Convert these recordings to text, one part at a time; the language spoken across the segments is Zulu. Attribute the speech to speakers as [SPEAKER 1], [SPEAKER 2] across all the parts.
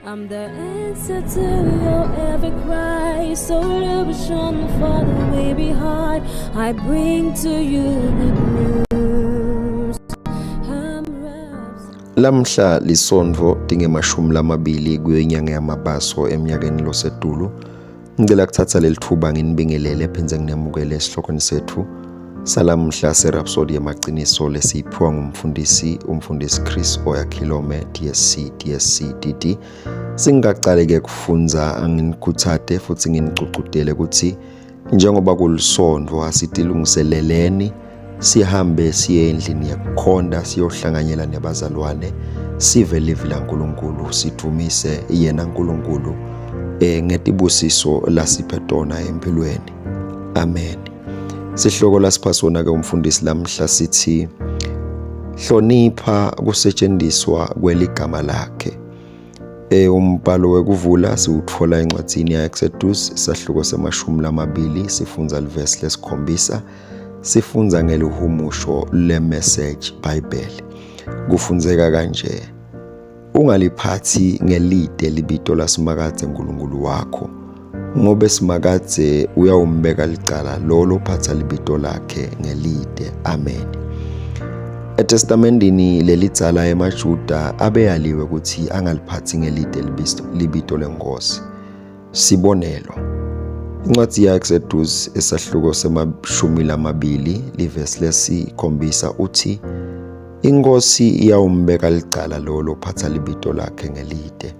[SPEAKER 1] I'm the answer to your every cry, solution for the weary heart. I bring to you good news. I'm wrapped.
[SPEAKER 2] Lamhla lisontfo tingemashumi lamabili kuyo inyanga yamabaso eminyakeni losetulu. Ngicela kuthatha leli thuba nginibingelele phindze nginemukele esihlokweni sethu salamhla seRhapsody yemaciniso lesiyiphiwa ngumfundisi umfundisi Chris Oyakhilome DSC DSC DD. Singaqali-ke kufundza anginikhuthate futhi nginicugcudele ukuthi njengoba kulisonto asitilungiseleleni sihambe siye endlini yekukhonda siyohlanganyela nebazalwane sive livi laNkulunkulu sidumise yena Nkulunkulu ngetibusiso lasiphe tona empilweni. Amen. Sihloko lasipha sona ke umfundisi lamhla sithi hlonipha kusetshenziswa kweligama lakhe. Umbhalo wekuvula siwutfola encwadzini ya-Exodus sahluko semashumi lamabili sifundza livesi lesikhombisa sifundza ngelihumusho le-Message Bible. Kufundzeka kanje: Ungaliphathi ngelide libito laSimakadze Nkulunkulu wakho, ngobe Simakadze uyawumbeka licala lo lophatsa libito lakhe ngelide. Amen. ETestamentini lelidzala emaJuda abeyaliwe ukuthi angaliphathi ngelide libito lenkosi. Sibonelo, incwadi ya-Exodus esahluko semashumi lamabili livesi lesikhombisa uthi inkosi iyawumbeka licala lo lophatsa libito lakhe ngelide.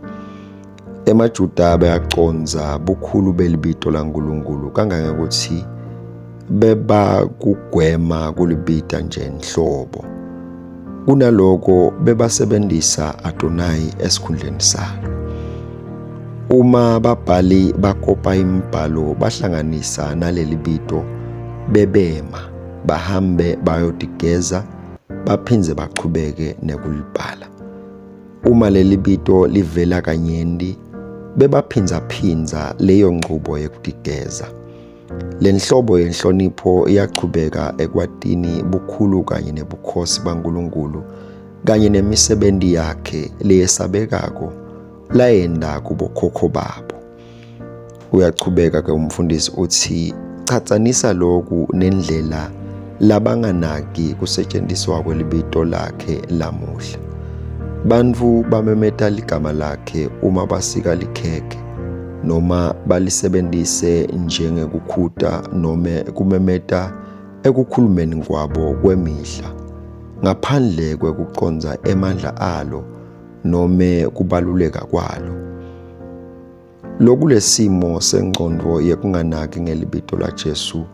[SPEAKER 2] EmaJuda bayacondza bukhulu belibito laNkulunkulu kangangekuthi bebakugwema kulibita nje nhlobo. Kunaloko bebasebenzisa Adonai esikhundleni salo. Uma babhali bakopa imibhalo bahlanganisa naleli bito bebema bahambe bayotigeza baphindze bachubeke nekulibhala. Uma leli bito livela kanyenti bebaphindzaphindza leyo nqubo yekutigeza. Le nhlobo yenhlonipho iyachubeka ekwatini bukhulu kanye nebukhosi baNkulunkulu kanye nemisebenti yakhe leyesabekako layenta kubokhokho babo. Uyachubeka ke umfundisi uthi chatsanisa loku nendlela labanganaki kusetshenziswa kwelibito lakhe lamuhla. Bantfu bamemeta ligama lakhe uma basika likhekhe noma balisebentise njengekukhuta nome kumemeta ekukhulumeni kwabo kwemihla ngaphandle kwekucondza emandla alo nome kubaluleka kwalo. Lokulesimo sengcondvo yekunganaki ngelibito laJesu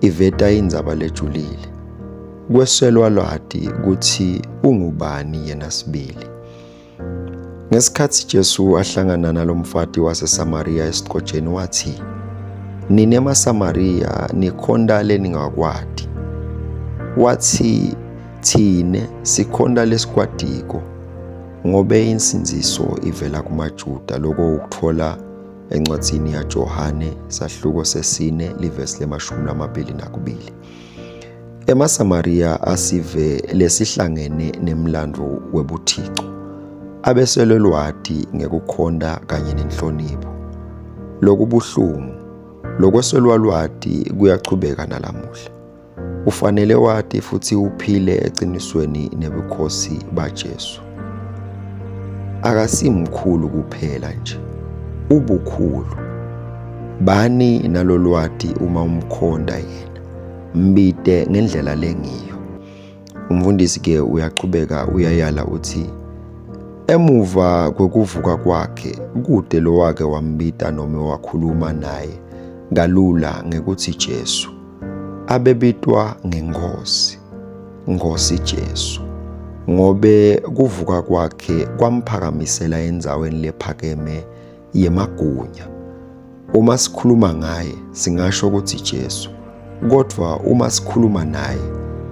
[SPEAKER 2] iveta indzaba lejulile. Kweselwa lwati kutsi ungubani yena sibili. Ngesikhatsi Jesu ahlangana nalomfati waseSamariya esiqojeni wathi, Nine maSamariya nikhonta leningakwati. Wathi, Thine sikhonta lesikwatiko ngobe insindziso ivela kumaJuda. Loko ukutfola encwadzini yaJohane sahluko sesine livesi lemashumi lamabili nakubili. EmaSamariya asive lesihlangene nemlandvo webuthixo abeselwe lwati ngekukhonta kanye nenhlonipho. Lokubuhlungu, lokweswelwa lwati kuyachubeka nalamuhla. Ufanele wati futhi uphile eqinisweni nebukhosi baJesu. Akasimkhulu kuphela nje, ubukhulu. Bani nalolwati uma umkhonda yena. Mbite ngendlela lengiyo. Umfundisi ke uyachubeka uyayala uthi emuva kwekuvuka kwakhe kude lowake wambita noma wakhuluma naye kalula ngekuthi Jesu. Abebitwa ngeNkhosi, Nkhosi Jesu, ngobe kuvuka kwakhe kwamphakamisela endzaweni lephakeme yemagunya. Uma sikhuluma ngaye singasho ukuthi Jesu, kodvwa uma sikhuluma naye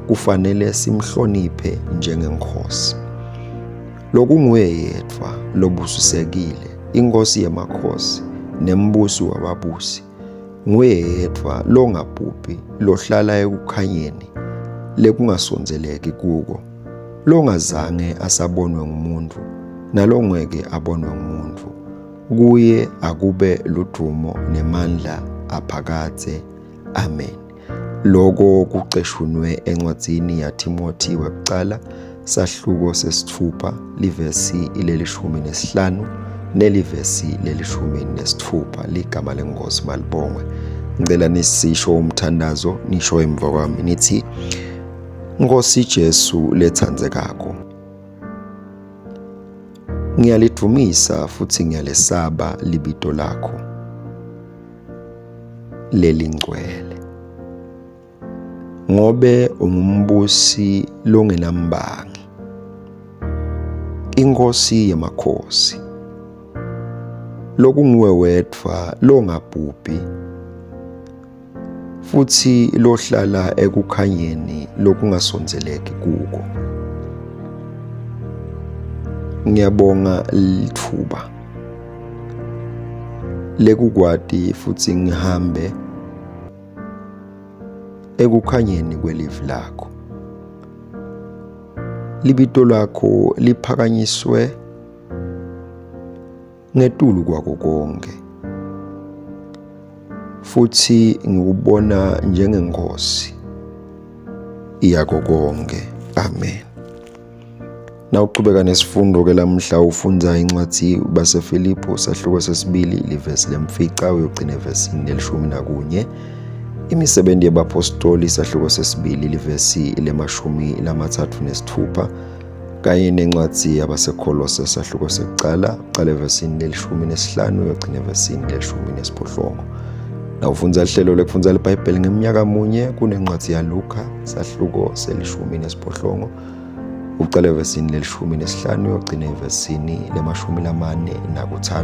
[SPEAKER 2] kufanele simhloniphe njengeNkhosi. Lokunguye yedvwa lobusisekile, iNkhosi yemakhosi nembusi wababusi. Nguye yedvwa longabhubhi lohlala ekukhanyeni lekungasondzeleki kuko, longazange asabonwe ngumuntfu nalongeke abonwe ngumuntu. Kuye akube ludumo nemandla aphakadze. Amen. Loko kuceshunwe encwadzini yaThimothi wekucala sahluko sesitfupha livesi lelishumi nesihlanu nelivesi lelishumi nesitfupha. Ligama lenkosi malibongwe. Ngicela nisisho umthandazo nisho emva kwami nithi Nkosi Jesu lethandzekako, ngiyalidvumisa futhi ngiyalesaba libito lakho lelingcwele, ngobe ungumbusi longenambangi, inkosi yemakhosi, lokunguwe wedvwa longabhubhi futhi lohlala ekukhanyeni lokungasondeleki kuko. Ngiyabonga lithuba lekukwati futhi ngihambe ekukhanyeni kwelivi lakho. Libito lakho liphakanyiswe ngetulu kwako konke, futhi ngikubona njengenkosi yako konke. Amen. Nawuchubeka nesifundo ke lamhla ufundza incwadi baseFilipu sahluko sesibili livesi lemfica uyogcina evesini lelishumi nakunye. Imisebenzi yebapostoli sahluko sesibili livesi lemashumi 36 kanye nencwadi yabaseKholose sahluko sekucala uqala evesini lelishumi nesihlanu uyogcina evesini lelishumi nesiphohlongo. Nawufundza lihlelo lekufundza liBhayibheli ngeminyaka munye kunencwadi yaLuka sahluko selishumi nesiphohlongo uqala evesini lelishumi nesihlanu uyogcina evesini lemashumi 43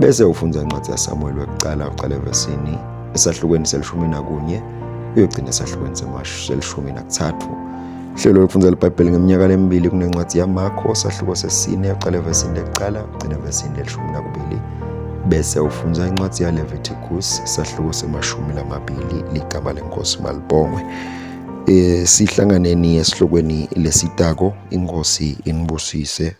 [SPEAKER 2] bese ufundza incwadi yaSamuel wekucala uqala evesini esahlukweni selishumi nakunye uyogcina esahlukweni selishumi nakuthathu. Hlelo lokufunda liBhayibheli ngeminyaka lemibili kunencwadi yaMakho sahluko sesine uqala evesini lekuqala ugcina evesini lelishumi nakubili bese ufundza incwadi yaLeviticus sahluko semashumi lamabili. Ligama lenkosi malibongwe. Sihlanganeni esihlokweni lesitako. Inkosi inibusise.